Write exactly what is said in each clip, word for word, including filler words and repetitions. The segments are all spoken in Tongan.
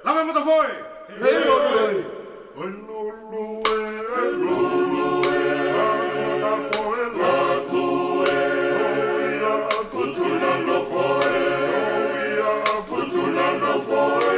Lave matafoe! Hei, oi, oi. Oi, lulu e, oi, lulu e, lave matafoe, latu e, oi, ia, futu na nofoe, oi, ia, futu na nofoe.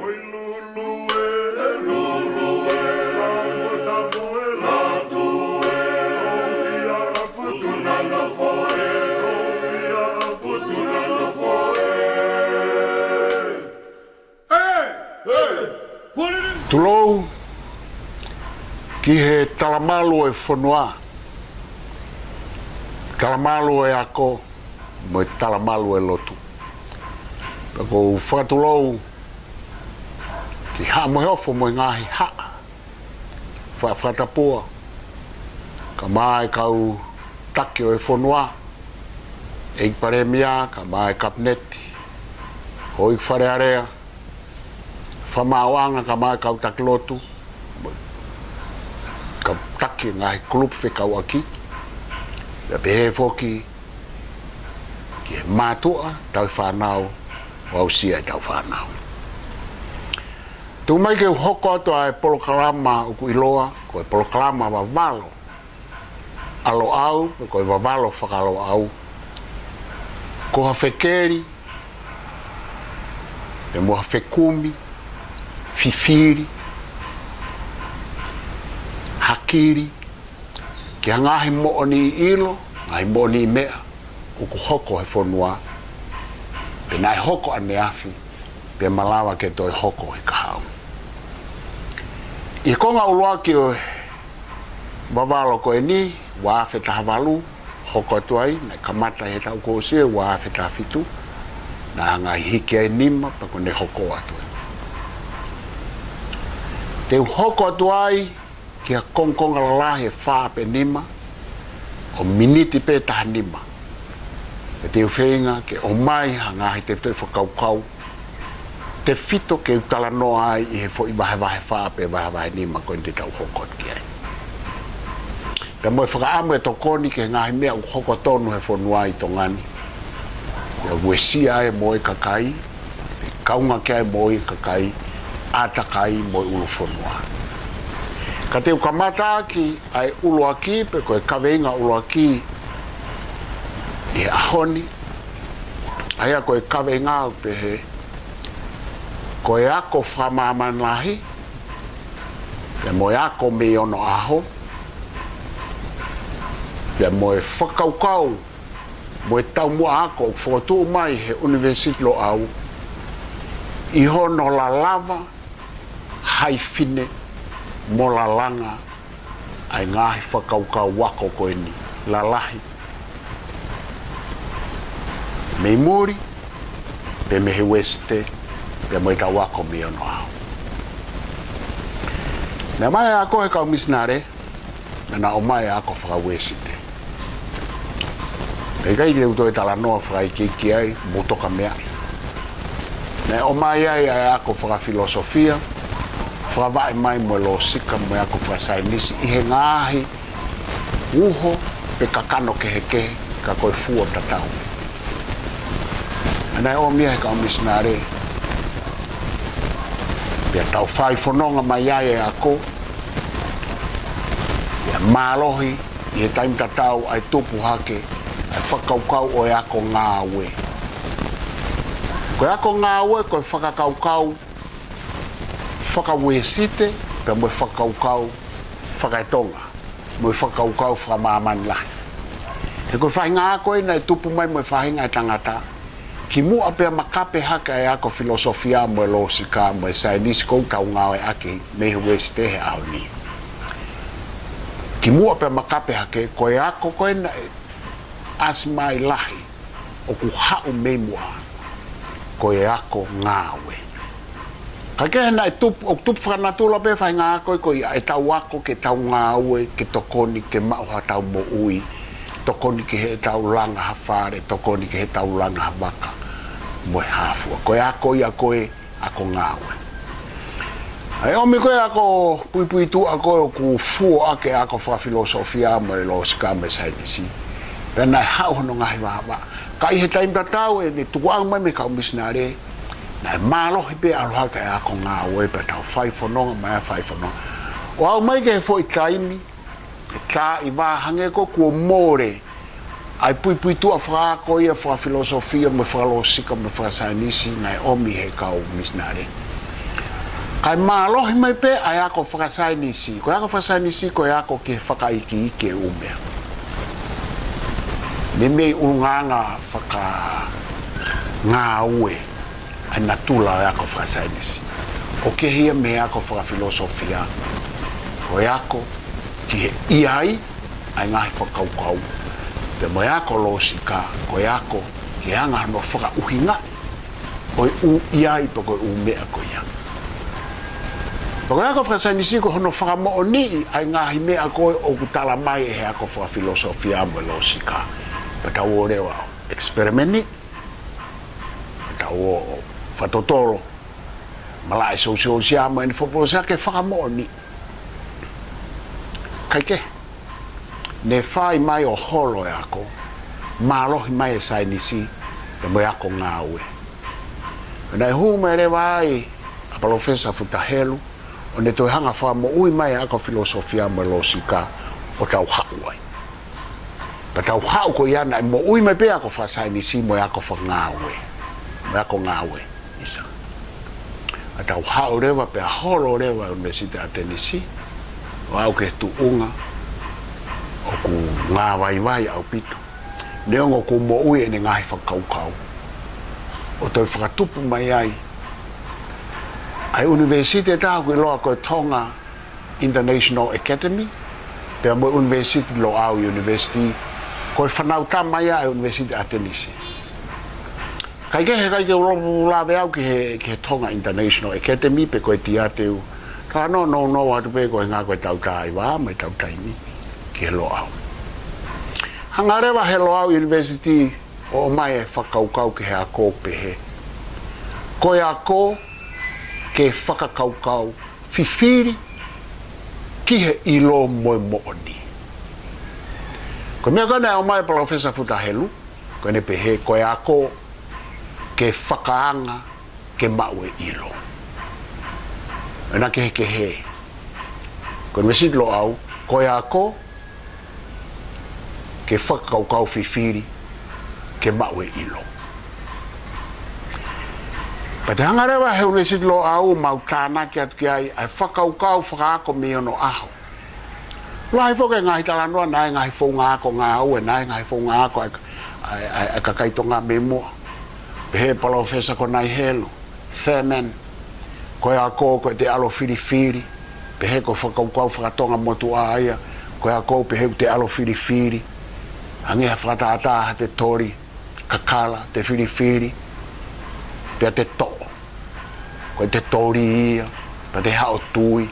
Oi, lulu e, oi, lulu e, lave matafoe, latu e, oi, ia, futu na nofoe, oi, ia, futu na nofoe. Tulou ki he talamalu ʻo e fonua, talamalu ʻo e ako, mo e talamalu ʻo e lotu. Pea ʻoku ou fakatulou ki Haʻa Moheofo mo e ngaahi haʻa fakafakatapua, kae ʻumaʻā e kau taki ʻo e fonua, ʻEiki Palēmia, kae ʻumaʻā e Kapineti, Houʻeiki Fale Alea, Fakamaauʻanga, kae ʻumaʻā e kau taki lotu, kau taki ngaahi kulupu fekauʻaki, pea pehē foki ki he mātuʻa, tauhi fānau, ʻo aʻusia ʻetau fānau. Tuku mai ke u hoko atu ʻa e polokalama ʻoku ʻiloa ko e polokalama Vavalo ʻa Loʻau, pe ko e Vavalo Faka-Loʻau. Ko ha fekeli, pe mo ha fekumi, fifili, hakili, ki ha ngaahi moʻoniʻi ʻilo, ngaahi moʻoniʻi meʻa ʻoku hoko he fonua, pe naʻe hoko ʻaneafi, pe malava ke toe hoko he kahaʻu. ʻI he konga ʻuluaki ʻo e Vavalo ko eni, ua afe taha valu, hoko atu ai, naʻe kamata he taʻu kuo ʻosi ʻe ua afe taha fitu, naʻe hanga ʻo hiki ai e nima, pea kuo ne hoko atu ai. Te u hoko atu ai ki ha kongokonga lalahi ʻe fā pe nima, ʻo miniti pē taha nima. Pea te u feinga ke ʻomai ha ngaahi tefitoʻi fakakaukau tefito ke u talanoa ai ʻi he foʻi vahevahe fā pe vahevahe nima ko eni te tau hoko atu ki ai. Pea mo e fakaʻamu ʻe tokoni ki he ngaahi meʻa ʻoku hoko tonu he fonua ʻi Tonga ni, ʻoku uesia ai e moʻui ʻa e kakai, kaunga ki ai e moʻui ʻa e kakai, ʻātakai mo e ʻulu fonua. Ka te u kamata ʻaki ʻa e ʻuluaki, pe ko e kaveinga ʻuluaki ʻi he ʻaho ni, ʻa ia ko e kaveinga ʻoku pehē, ko e ako fakamāmani lahi, pea mo e ako mei onoʻaho, pea mo e fakakaukau mo e taumuʻa ako ʻoku fokotuʻu mai he ʻUnivēsiti Loʻau ʻi hono lalava, haifine, mo lalanga ʻa e ngaahi fakakaukau ako ko eni, lalahi mei muli, pea mei he Uēsite, pea mo ʻetau ako mei onoʻaho. Naʻe ʻomai e ako he kau misinale, naʻa nau ʻomai e ako faka-Uēsite. Pea ʻikai te u toe talanoa fakaikiiki ai, mou toki meaʻi. Naʻe ʻomai ai ʻa e ako fakafilosofia, fakavaʻe mai mo e lōsika mo e ako fakasaienisi ʻi he ngaahi uho pe kakano kehekehe, ka ko e fuo tatau. Naʻe ʻomi ia he kau misinale, pea tau fai fononga mai ai e ako, pea mālohi ʻi he taimi tatau ʻa e tupu hake ʻa e fakakaukau ʻo e ako ngāue. Ko e ako ngāue ko e fakakaukau faka-Uēsite, pea mo e fakakaukau faka-Tonga, mo e fakakaukau fakamāmani lahi. He ko e faʻahinga ako ia naʻe tupu mai mo e faʻahinga ʻo e tangata, kimuʻa pea makape hake ʻa e ako filosofia mo e lōsika mo e saienisi ʻoku tau ngāueʻaki mei he Uēsite he ʻaho ni. Kimuʻa pea makape hake, ko e ako ko ē naʻe ʻasi mai lahi ʻoku haʻu mei muʻa, ko e ako ngāue. Kae kehe naʻe tupu, ʻoku tupu fakanatula pē faʻahinga ako ko ia ʻetau ako ke tau ngāue, ke tokoni ke maʻu haʻatau moʻui, tokoni ki heʻetau langa ha fale, tokoni ki heʻetau langa ha vaka mo e hā fua. Ko e ako ia ko e ako ngāue. ʻA e ʻomi ko ē ako puipuituʻa ko ē ʻoku fuo ʻaki e ako fakafilosofia mo e lōsika mo e saienisi, pea naʻe haʻu hono ngaahi vāvā. Ka ʻi he taimi tatau ʻene tukuange mai mei he kau misinale, Naʻe mālohi pē ʻalu hake ʻa e ako ngāue pea tau fai fononga mai ʻa e fai fononga. ʻO aʻu mai ki he foʻi taimi, tā ʻi vā hangē ko ē kuo mole ʻa e puipuituʻa fakaako ia fakafilosofia mo e fakalōsika mo e fakasaienisi naʻe ʻomi he kau misinale. Kae mālohi mai pē ʻa e ako fakasaienisi. Ko e ako fakasaienisi ko e ako ki he fakaikiiki e ʻū meʻa. Meimei ʻulungaanga fakangāue ʻa e natula ʻo e ako fakasaienisi. ʻOku kehe ia mei he ako fakafilosofia, ko e ako ki he ʻi ai ʻa e ngaahi fakakaukau. Pea mo e ako lōsika, ko e ako ki he anga hono fakaʻuhingaʻi ʻo e ʻū ʻi ai pe ko e ʻū meʻa ko ia. Pea ko e ako fakasaienisi ko hono fakamoʻoniʻi ʻa e ngaahi meʻa ko ē ʻoku tala mai ʻe he ako fakafilosofia mo e lōsika. Pea tau ō leva ʻo experiment, pea tau ō ʻo fakatotolo, malaʻe sosiolisia mo ʻene fopolosia ke fakamoʻoniʻi. Kae kehe, ne fai mai ʻo holo e ako, mālohi mai e saienisi, pea mo e ako ngāue. Naʻe hū mai leva ai ʻa Palōfesa Futa Helu, ʻo ne toe hanga ʻo fakamoʻui mai e ako filosofia mo e lōsika ʻo tau haʻu ai. Pea tau haʻu ko ia naʻe moʻui mai pē ako fakasaienisi mo e ako fakangāue, mo e ako ngāue, ʻisa. Pea tau haʻu leva pea holo leva ʻUnivēsiti ʻAtenisi, ʻo aʻu ki he tuʻunga ʻoku ngāvaivai ʻaupito. Neongo kuo moʻui ʻene ngaahi fakakaukau, ʻo toe fakatupu mai ai ʻa e ʻunivēsiti ʻe taha ʻoku ʻiloa ko e Tonga International Academy, pea mo e ʻUnivēsiti Loʻau University, ko e fānau tama ia ʻa e ʻUnivēsiti ʻAtenisi. Kae kehe, ʻikai ke u lave au ki he, ki he Tonga International Academy, pe ko e tiate u. Ka no, no, no, atu pē ko e ngā ko e tau tā ʻi vā, mo e tau taimi ki he Loʻau. Hanga leva he Loʻau University ʻo ʻomai e fakakaukau ki he ako ʻo pehē: Ko e ako ke fakakaukau fifili ki he ʻilo mo e moʻoni. Ko e meʻa ko ē naʻe ʻomai ʻe Palōfesa Futa Helu, ko ʻene pehē ko e ako ke fakaanga ke maʻu e ʻilo. ʻEna kehekehe. Ko e ʻUnivēsiti Loʻau, ko e ako ke fakakaukau fifili ke maʻu e ʻilo. Pea te hanga leva he ʻUnivēsiti Loʻau ʻo mau tānaki atu ki ai ʻa e fakakaukau fakaako mei onoʻaho. Lahi foki e ngaahi talanoa, naʻe ngaahi founga ako ngāue, naʻe ngaahi founga ako ʻa e, ʻa e, ʻa e, ʻa e kakai Tonga mei muʻa. Pehē ʻe Palōfesa Konai Helu, Thurman, ko e ako ko e te ʻalu ʻo filifili, pehē ko e fakakaukau fakatonga motuʻa ia, ko e ako pehē ʻoku te ʻalu ʻo filifili, hangē ha fakatātā ha te toli kakala, te filifili, pea te toʻo. Ko e te toli ia, pea te haʻu ʻo tui,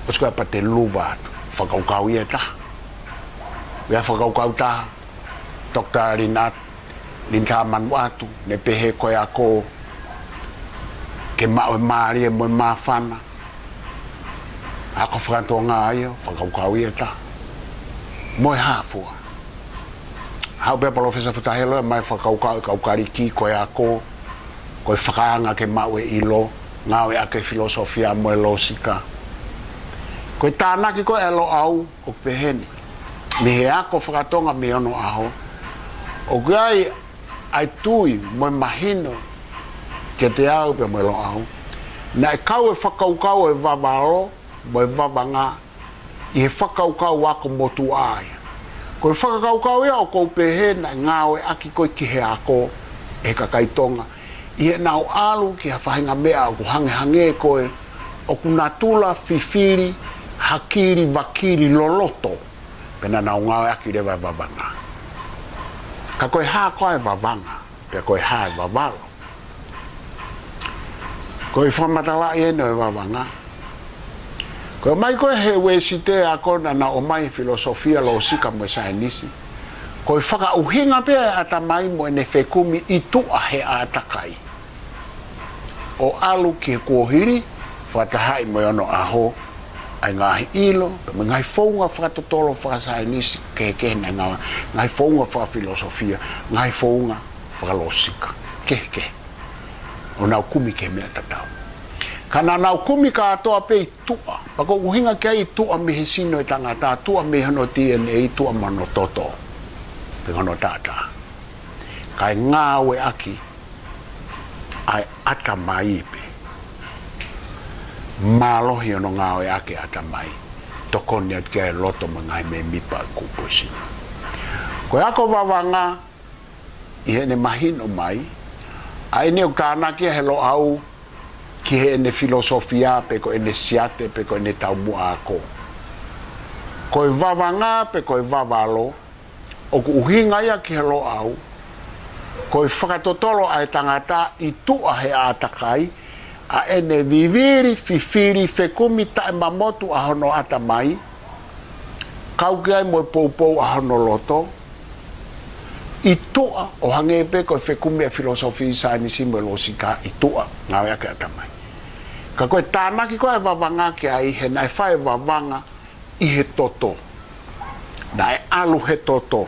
ʻosi ko ia pea te luva atu. Fakakaukau ia ʻe taha. ʻI ai e fakakaukau ʻe taha, Doctor Linat, Linta Manuʻatu, ne pehē ko e ako ke maʻu e mālie mo e māfana. Ako fakatonga ia, fakakaukau ia ʻe taha. Mo e hā fua. Haʻu pē ʻa Palōfesa Futa Helu ʻo ʻomai e fakakaukau ʻa e kau Kalisi, ko e ako ko e fakaanga ke maʻu e ʻilo, ngāueʻaki e filosofia mo e lōsika. Ko e tānaki ko ē ʻa e Loʻau ʻoku peheni, mei he ako fakatonga mei onoʻaho, ʻoku ʻi ai ʻa e tui mo e mahino kiate au pea mo e Loʻau, naʻe kau e fakakaukau ʻo e vavalo mo e vavanga ʻi he fakakaukau ako motuʻa ia. Ko e fakakaukau ia ʻoku ou pehē naʻe ngāueʻaki ko ē ki he ako ʻe he kakai Tonga, ʻi heʻenau ʻalu ki ha faʻahinga meʻa ʻoku hangehangē ko ē ʻoku natula fifili, hakili, vakili, loloto, pea naʻa nau ngāueʻaki leva e vavanga. Ka ko e hā koā e vavanga, pea ko e hā e vavalo? Ko e fakamatalaʻi ʻeni ʻo e vavanga. Ko e ʻomai ko ē he Uēsite e ako naʻa nau ʻomai e filosofia, lōsika mo e saienisi, ko e fakaʻuhinga pē ʻa e ʻatamai mo ʻene fekumi ʻi tuʻa he ʻātakai, ʻo ʻalu ki he kuohili, fakatahaʻi mo e onoʻaho, ʻa e ngaahi ʻilo, pea mo e ngaahi founga fakatotolo fakasaienisi kehekehe naʻe ngāue, ngaahi founga fakafilosofia, ngaahi founga fakalōsika kehekehe. ʻo nau kumi ki he meʻa tatau. Ka naʻa nau kumi kātoa pē ʻi tuʻa. Pea ko e ʻuhinga ki ai ʻi tuʻa mei he sino ʻo e tangata, tuʻa mei hono D N A, tuʻa mei hono toto. Pe ko hono taʻataʻa. Kae ngāueʻaki ʻa e ʻatamai pē. Mālohi hono ngāueʻaki ʻatamai. Tokoni atu ki ai e loto mo e ngaahi mēmipa ʻo e kupu ʻo e sino. Ko e ako vavanga, ʻi heʻene mahino mai, ʻa ʻene ʻoku tānaki ia he Loʻau, ki heʻene filosofia, pe ko ʻene siate, pe ko ʻene taumuʻa ako. Ko e vavanga, pe ko e vavalo, ʻoku ʻuhinga ia ki he Loʻau, ko e fakatotolo ʻa e tangata ʻi tuʻa he ʻātakai, ʻa ʻene vivili, fifili, fekumi taʻemamotu ʻa hono ʻatamai, kau ki ai mo e poupou ʻa hono loto, ʻi tuʻa, ʻo hangē pē ko e fekumi ʻa e filosofia saienisi mo e lōsika ʻi tuʻa, ngāueʻaki ʻatamai. Ka ko e tānaki ko ē ʻa e vavanga ki ai, he naʻe fai e vavanga ʻi he toto. Naʻe ʻalu he toto.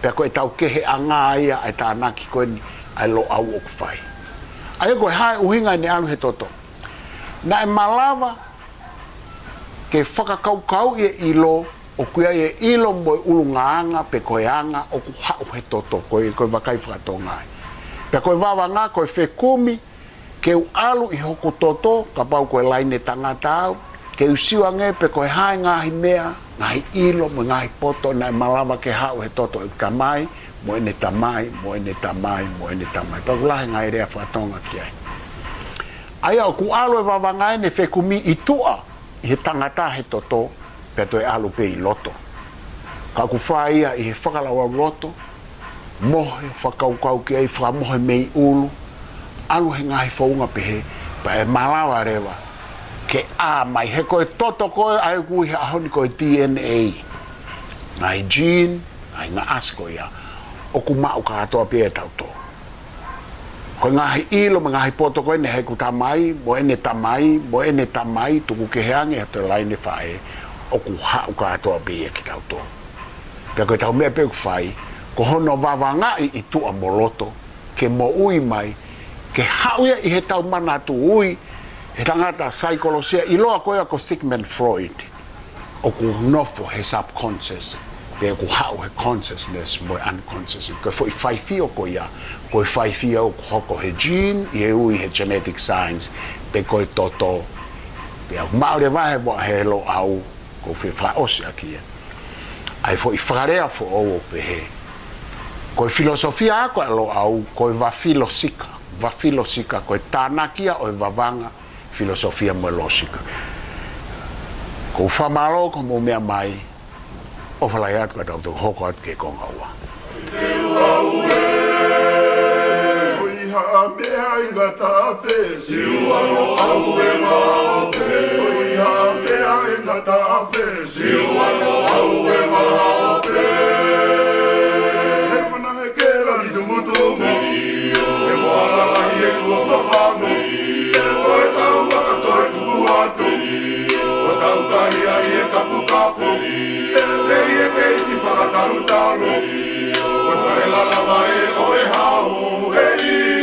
Pea ko e taukeheʻanga ia ʻa e tānaki ko eni ʻa e Loʻau ʻoku fai. ʻA ia ko e hā e ʻuhinga ʻene ʻalu he toto? Naʻe malava ke fakakaukauʻi e ʻilo, ʻoku ʻi ai e ʻilo mo e ʻulungaanga pe ko e anga ʻoku haʻu he toto, ko e, ko e vakai faka-Tonga ia. Pea ko e vavanga, ko e fekumi, ke u ʻalu ʻi hoku toto, kapau ko e laine tangata au, ke u sio ange pe ko e hā e ngaahi meʻa, ngaahi ʻilo mo e ngaahi poto naʻe malava ke haʻu he toto ʻeku tamai, mo ʻene tamai, mo ʻene tamai, mo ʻene tamai. Pea ʻoku lahi e ngaahi lea faka-Tonga ki ai. ʻA ia ʻoku ʻalu e vavanga ʻene fekumi ʻi tuʻa, ʻi he tangata he toto, pea toe ʻalu pē ʻi loto. Ka ʻoku fai ia ʻi he fakalaulauloto, mohe, fakakaukau ki ai, fakamohe mei ʻulu, ʻalu he ngaahi founga pehē, pea ʻe malava leva ke ʻā mai, he ko e toto ko ē ʻa ē ʻoku ui he ʻaho ni ko e D N A. Ngaahi gene, ngaahi ngaʻasi ko ia, ʻoku maʻu kātoa pē ʻe tautolu. Ko e ngaahi ʻilo mo e ngaahi poto ko eni heʻeku tamai, mo ʻene tamai, mo ʻene tamai, tuku kehe ange ʻi he laine faʻē, ʻoku haʻu kātoa pē ia kia tautolu. Pea ko ʻetau meʻa pē ʻoku fai, ko hono vavangaʻi ʻi tuʻa mo loto, ke moʻui mai, ke haʻu ia ʻi heʻetau manatu, ui he tangata saikolosia ʻiloa ko ia ko Sigmund Freud. ʻOku nofo he subconscious, pe ʻoku haʻu he consciousness mo e unconscious. Ko e foʻi faifio ko ia, ko e faifio ʻoku hoko he gene, ʻi he ui he genetic science, pe ko e toto. Pea ʻoku maʻu leva he vo-, he Loʻau, ʻoku ou fie fakaʻosi ʻaki ia. ʻA e foʻi fakalea foʻou ʻo pehē. Ko e filosofia ako ʻa e Loʻau, ko e vafilosika, vafilosika, ko e tānaki ia ʻo e vavanga, filosofia mo e lōsika. ʻOku ou fakamālō ko hoʻomou meʻa mai, ʻofa lahi atu ka tau toki hoko atu ki he konga ua. Ko e hā e meʻa ʻe ngata afe, siu ʻa Loʻau e maʻu pē. Ko e hā e meʻa ʻe ngata afe, siu ʻa Loʻau e maʻu pē. He mana he kela ni tumutumu, he moa lalahi e kuo fafangu, he ko e tau aka toe tuku atu, ʻo tau kali ai e kapukapu, he pei e keiki fakatalutalu, ko e fale lalava ē ʻo e hau, he ʻi